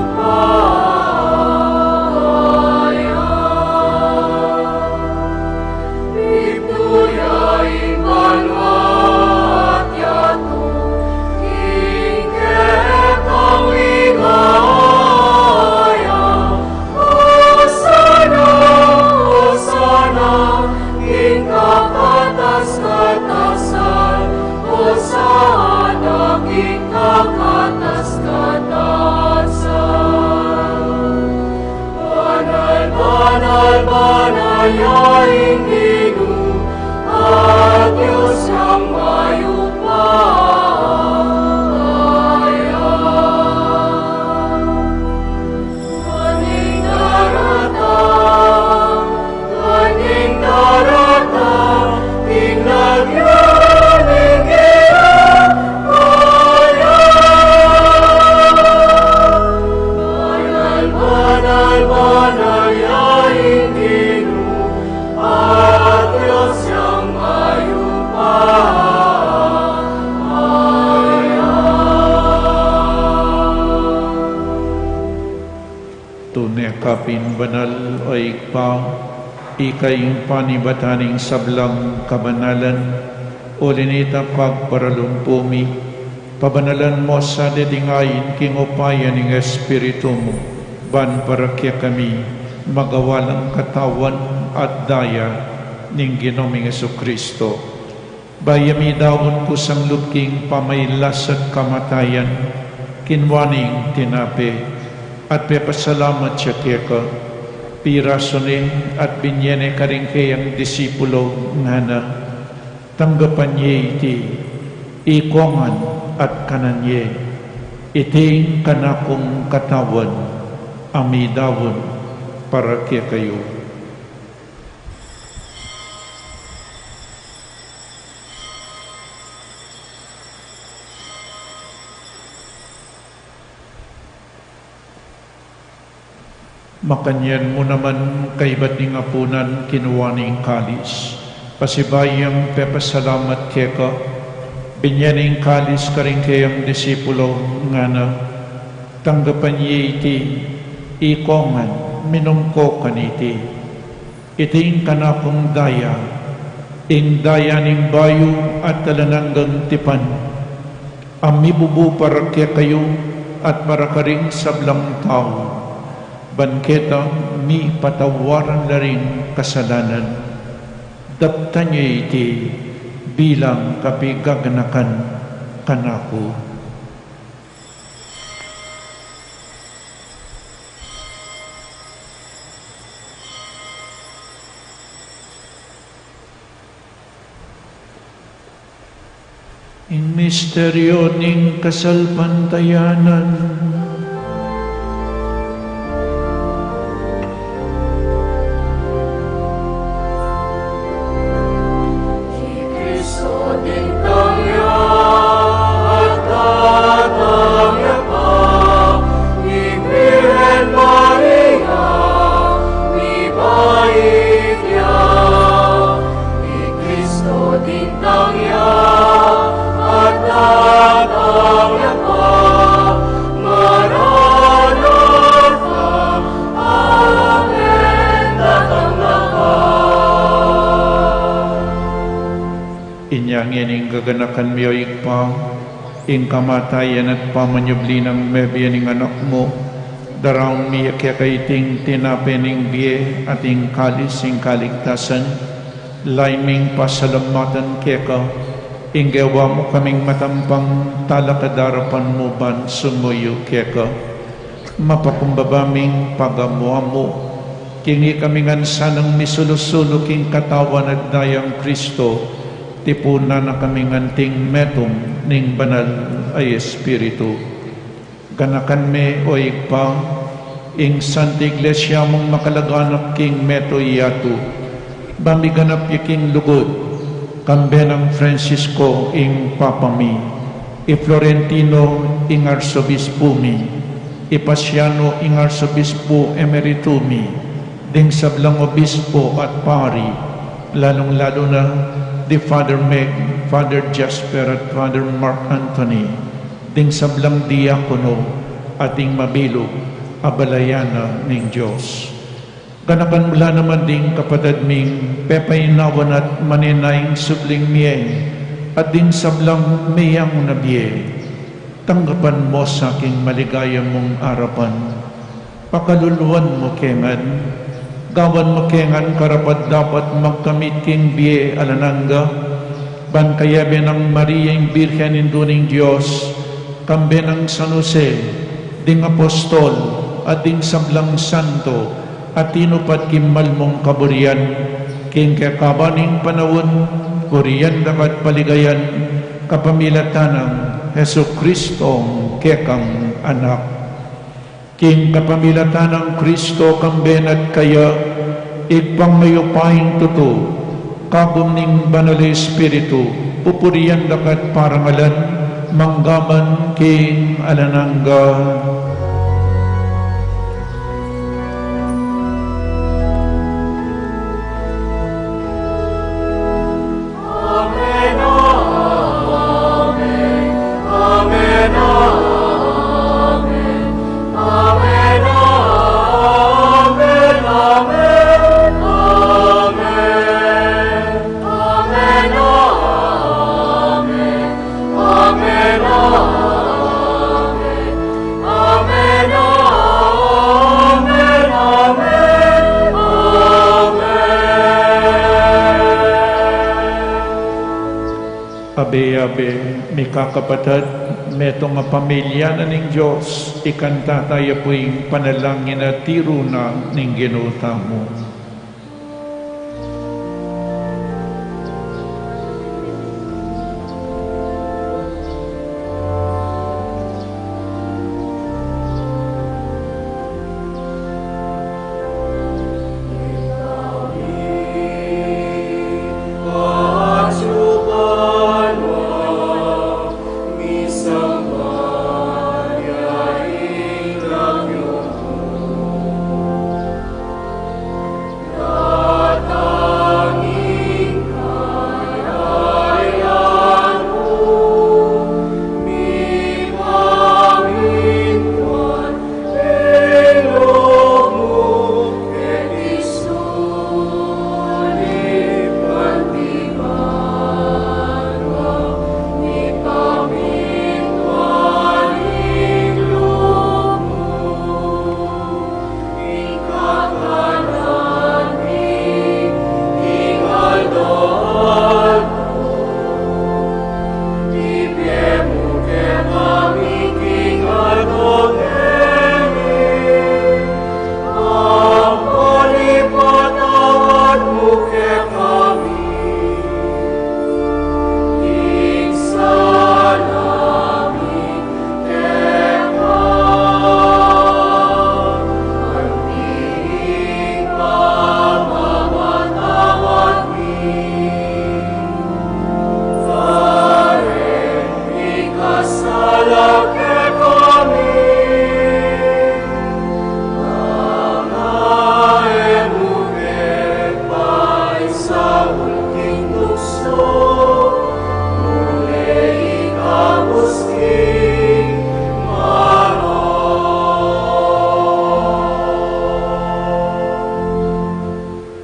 Ipnu ya ing banua at yatu king kekang ligaya. Hosana, Hosana king kakatas-katasan, Hosana king kakatas-katasan. Banal, banal, banal ya ing Ginu, a Dios yang mayupaya. Kaning daratang, kaning daratang, ing lagyu ning kekang ligaya. Banal, banal, banal ya ing Ginu, a Dios yang mayupaya. Tune ka pin banal, o Ibpa, ika ing panibatan ning sablang kabanalan, uli nita pagparalumpu mi, pabanalan mu sa deting ain king upaya ning Espiritu mu, ban para kekami magawa lang katawan at daya ning Ginu ming Jesucristo. Bayu mi daun kusang lub king pamailas at kamatayan, kinua ne ing tinape, at pepasalamat ya keka, pirasu ne at binye ne karing keyang disipulo, ngana: Tanggapan ye iti, ikongan at kanan ye. Iti ing kanakung katawan, a midaun para kekayu. Makanyan mu naman kaybat ning apunan, kinua ne ing kalis, pasibayu yang pepasalamat keka, binye ne ing kalis karing keyang disipulo, ngana: Tanggapan ye iti, ikong ngan, minum ko kaniti. Iti ing kanakung daya, ing daya ning bayu at alang anggang tipan, a mibubu para kekayu at para karing sablang tau, ban keta mipatawaran la ring kasalanan. Daptan ye iti bilang kapigaganakan kanaku. Ing misteryo ning kasalpantayanan. I Kristo dintang ya, at datang ya pa, i Birhen Maria, mibait ya. I Kristo dintang ya, at datang ya pa, Maranatha, amen, datang na pa. Inya ngeni gaganakan mi, o Ibpa, ing kamatayan at pamanyubli nang mebie ning Anak mu, daraun mi keka iting tinape ning bie at ing kalis ning kaligtasan, lalu ming pasalamatan keka, ing gewa mu kaming matampang talakad king arapan mu ban sumuyu keka. Mapakumbaba ming pagamu-amu, king ikami ngan sanang misulu-sulu king katawan at dayang Kristo, tipunan na kami ngan anting metung ning Banal a Espiritu. Ganakan me, o Ibpa, ing Santa Iglesia mung makalaganap king mabilug a yatu, ban miganap ya king lugud, kambe nang Francisco ing Papa mi, i Florentino ing Arsobispu mi, i Paciano ing Arsobispu Emeritu mi, ding sablang obispo at pari, lalung-lalu na di Father Meg, Father Jasper, at Father Mark Anthony, ding sablang diakono, at ding mabilug a balayan na ning Dios. Ganakan mu la naman ding kapatad ming pepainawan at manenaya king subling mie, at ding sablang meyang na bie. Tanggapan mu sa king maligaya mung arapan. Pakaluluan mu ke ngan, gawan mu ke ngan karapat-dapat magkamit king bie alang angga, ban kayabe nang Maria ing Birhen Indu ning Dios, kambe nang San Jose, ding apostol, at ding sablang santo, a tinupad king malmung kaburian, king kekaban ning panaun, purian da ka at paligayan, kapamilatan nang Jesucristong kekang Anak. King kapamilatan nang Kristo, kambe na at kaya, Ibpang mayupayang tutu, kagum ning Banal a Espiritu, pupurian da ka at parangalan, mangga man king alang angga. Amen, amen, amen, amen. Amen, amen, amen, amen. Amen, amen, amen, amen. Amen, amen, amen, amen. Abe, abe, mikakapatad, metung a pamilya na ning Dios, ikanta taya pu ing panalangin a tiru na ning Ginu tamu.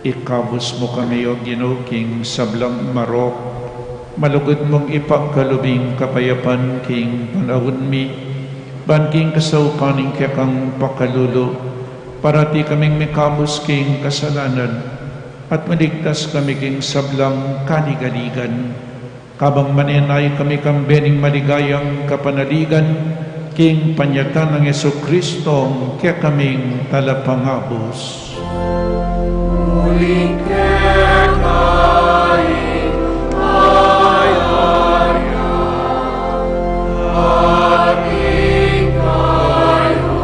Ikabus mu kami, O Ginu, king sablang marok, malugud mung ipagkalub ing kapayapan king panaun mi, ban king kasaupan ning kekang pakalulu, parati kaming mikabus king kasalanan, at maligtas kami king sablang kaligaligan. Kabang manenaya kami kambe ning maligayang kapanaligan, king panyatang nang Jesucristo, kekaming talapangabus. Uling keka ing kayarian, at ing kayarian,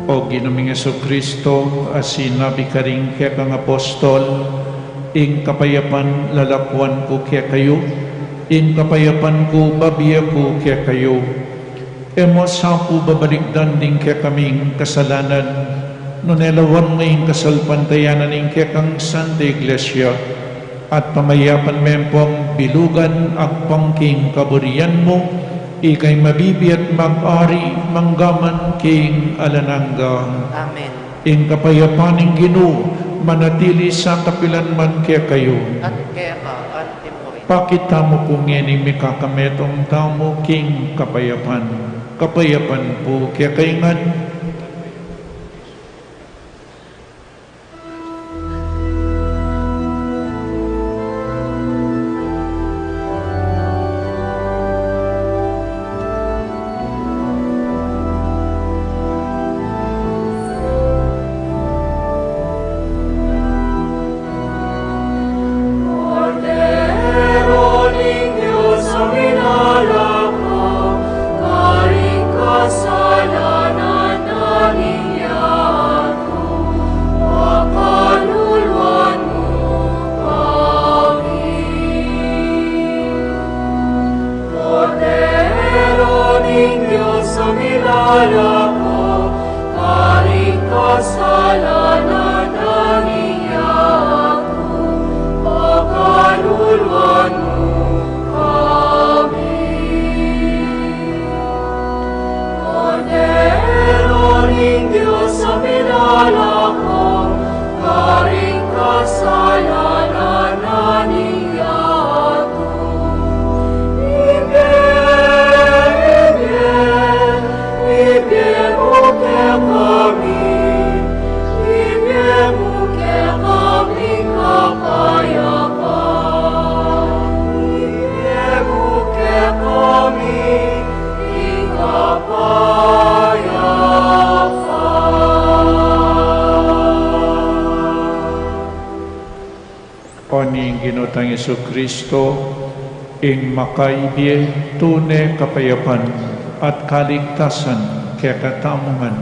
O Ginu ming Jesucristo, a sinabi karing kekang apostol, ing kapayapan lalakuan ku kekayu, ing kapayapan ku babie ku kekayu. E mu sa pu babalikdan ding kekaming kasalanan, nune lawan mu ing kasalpantayanan ning kekang Santa Iglesia, at pamayapan me pung bilugan agpang king kaburian mu, ika ing mabibie at mag-ari manggaman king alang angga. Amen. Ing kapayapan ning Ginu manatili sa kapilan man kekayu. At keka anti mu rin. Pakit tamu pu ngening mikakametung tamu king kapayapan. Kapayapan pu kekayu ngan. Kordero ning Dios a minalako, karing kasalanan na ning yatu, pakaluluan mu kami. Kordero ning Dios a minalako, karing kasalanan na ning yatu, pakaluluan mu kami. Kordero ning Dios a minalako, karing kasalanan na ning yatu, ibie, ibie, ibie mu kekami, ibie mu kekami kapayapan, ibie mu kekami ing kapayapan. O ning Ginu tang Jesucristo, ing makaibie, tune kapayapan at kaligtasan kekatamu ngan,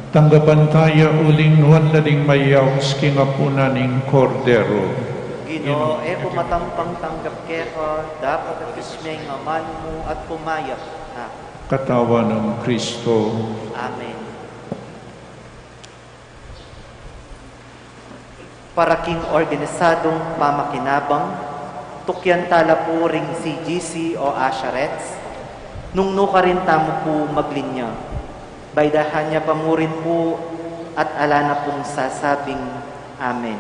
tanggapan taya uling nuan la ding mayaus king apunan ning Kordero. Ginu, e ku matampang tanggap keka, dapot atiu me ing aman mu at kumayap na. Katawan nang Kristo. Amen. Para king organisadung pamakinabang, tukyan tala pu ring C G C o usherettes, nung nukarin tamu pu maglinya. Baydahan ya pa mu rin pu at ala na pung sasabing amen.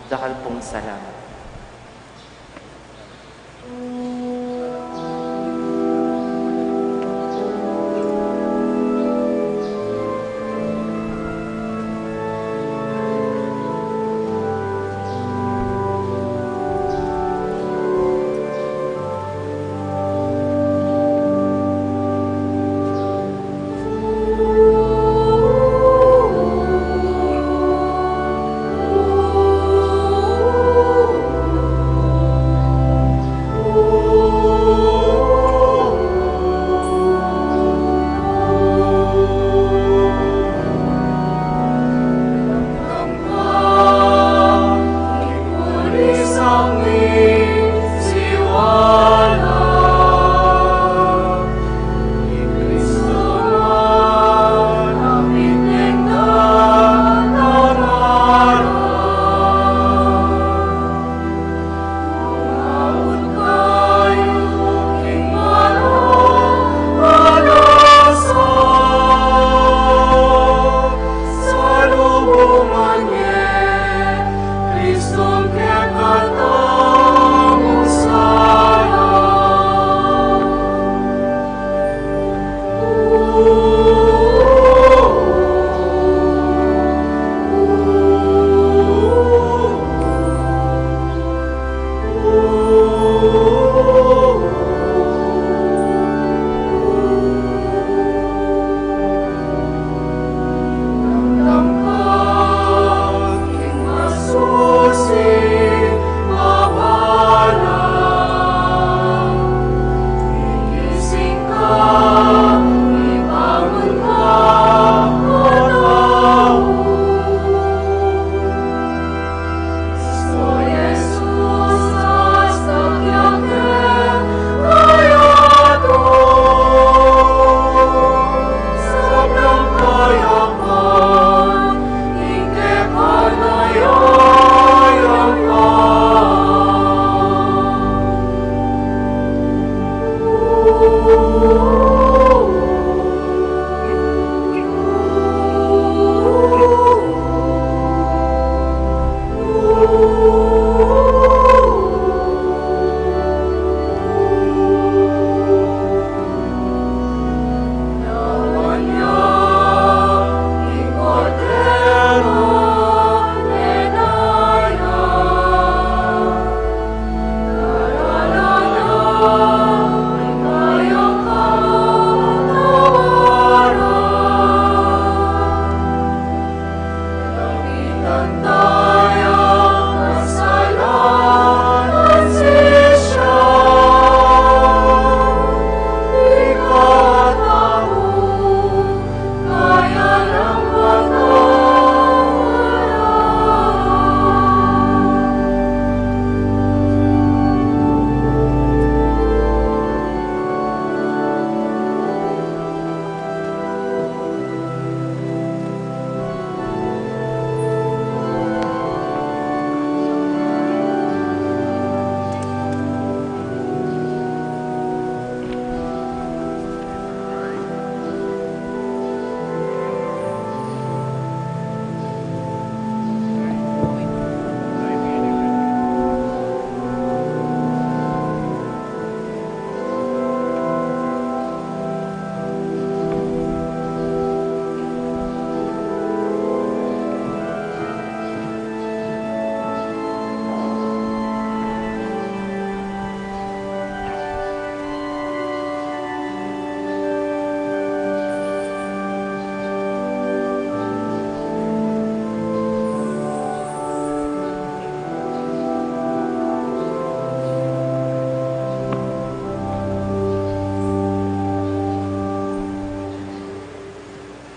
Dakal pung salamat.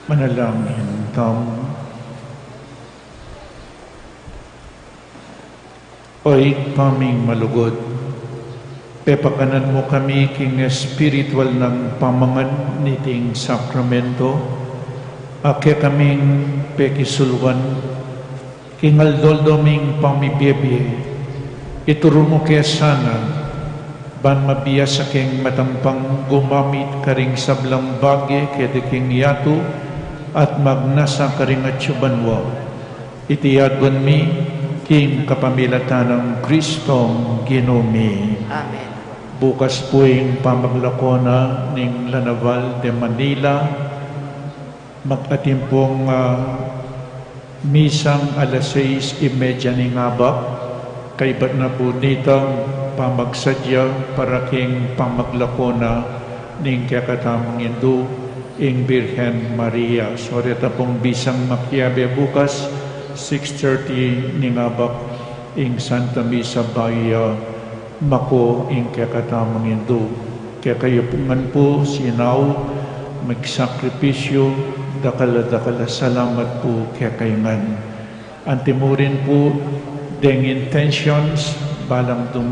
Manalangin tamu. O Ibpa ming malugud, pepakanan mu kami king espiritual nang pamangan niting sakramento, a kekaming pekisulwan king aldo-aldo ming pamibiebie. Ituru mu ke sana ban mabiasa keng matampang gumamit karing sablang bage keti king yatu at magnasa karing atyu banua. Iti aduan mi king kapamilatan nang Kristong Ginu mi. Amen. Bukas pu ing pamaglako na ning Lanaval de Manila. Mag-atin pung, ah, misang alas sais y media ning abak. Kaybat na pu nitang pamagsadya para king pamaglako na ning kekatamung Indu, ing Birhen Maria. So, reta pung bisang makiabe bukas, six thirty ning abak, ing Santa Misa bayu ya mako ing kekatamung Indu. Kekayu ngan pu sinau, magsakripisyu, dakal a dakal a salamat pu kekayu ngan. Antimurin pu deng intentions, balang Domingo,